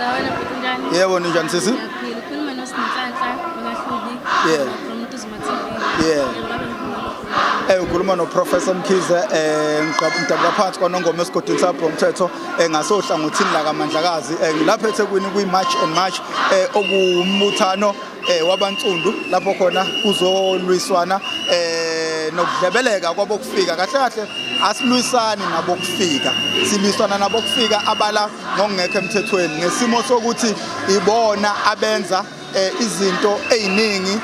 Sawubona bhuti, njani? Yebo, ninjani sisi? Ngiyaphila. Ukhuluma noSinhlanhla wakaHlubi. From Ntuzuma TV. Yebo, ngabe ngikhuluma no- Ukhuluma noProfessor Mkhize, ngidabuka phansi kwaNongoma esigodini saBhomthetho, ngasohlangothini la kaMandlakazi. Ngilapha eThekwini kwi March and March, okuwumbuthano wabansundu lapho khona kuzolwiswana nokudlebeleka kwabokufika. Kahle kahle asilwisani nabokufika, silwisana nabokufika abala ngokungekho emthethweni, ngesimo sokuthi ibona abenza izinto eziningi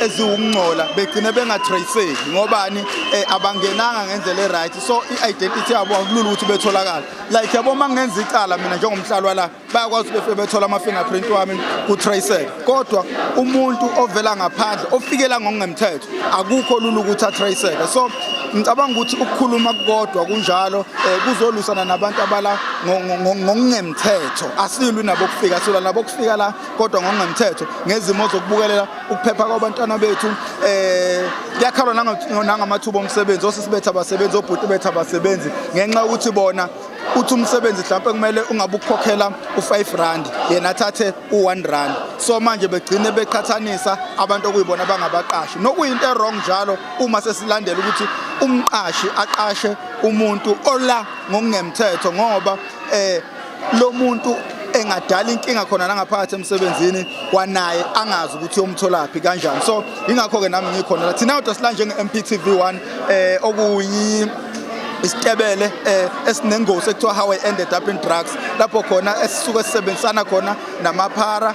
eziwukungcola, begcine bengatraceki ngobani, abangenanga ngendlela e-right, so i-identity yabo akulula ukuthi betholakale. Like yabo, uma ngenza icala mina njengomhlali wala, bayakwazi ukuthi bethola ama-fingerprint wami kutraceke, kodwa umuntu ovela ngaphandle ofikela ngokungemthetho akukho lula ukuthi atraceke. So ngicabanga ukuthi ukukhuluma kukodwa kunjalo kuzolwisana nabantu abala ngokungemthetho. Asilwi nabo kufika, silwa nabo kufika la kodwa ngokungemthetho, ngezimo zokubukelela ukuphepha kwabantwana bethu. Kuyakhalwa nangamathuba omsebenzi. Osisi bethu abasebenzi, obhuti bethu abasebenzi, ngenxa yokuthi bona uthi umsebenzi mhlawumpe kumele ungabe ukukhokhela u-5 rand, yena athathe u-1 rand. So manje begcine beqhathanisa abantu okuyibona abangabaqashi, nokuyinto e-wrong njalo uma sesilandela ukuthi umqashi aqashe umuntu ola ngokungemthetho, ngoba lo muntu engadala inkinga khona nangaphakathi emsebenzini, kwanaye angazi ukuthi uyomtholaphi kanjani. So ingakho-ke nami ngikhona la. Thina kodwa sila njenge-MPTV 1, okuyi isitebele esinengosi ekuthiwa "How I Ended Up in Drugs", lapho khona esisuke sisebenzisana khona namaphara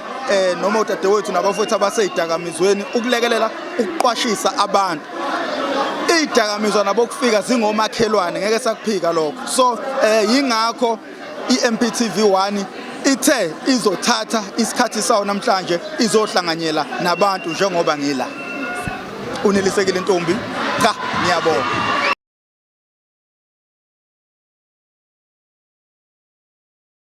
noma udadewethu nabafowethu abaseyidakamizweni, ukulekelela ukuqwashisa abantu. Iyidakamizwa nabokufika zingomakhelwane, ngeke sakuphika lokho. So yingakho i-MPTV 1 ithe izothatha isikhathi sawo namhlanje izohlanganyela nabantu njengoba ngila. Unelisekile ntombi? Cha, ngiyabonga.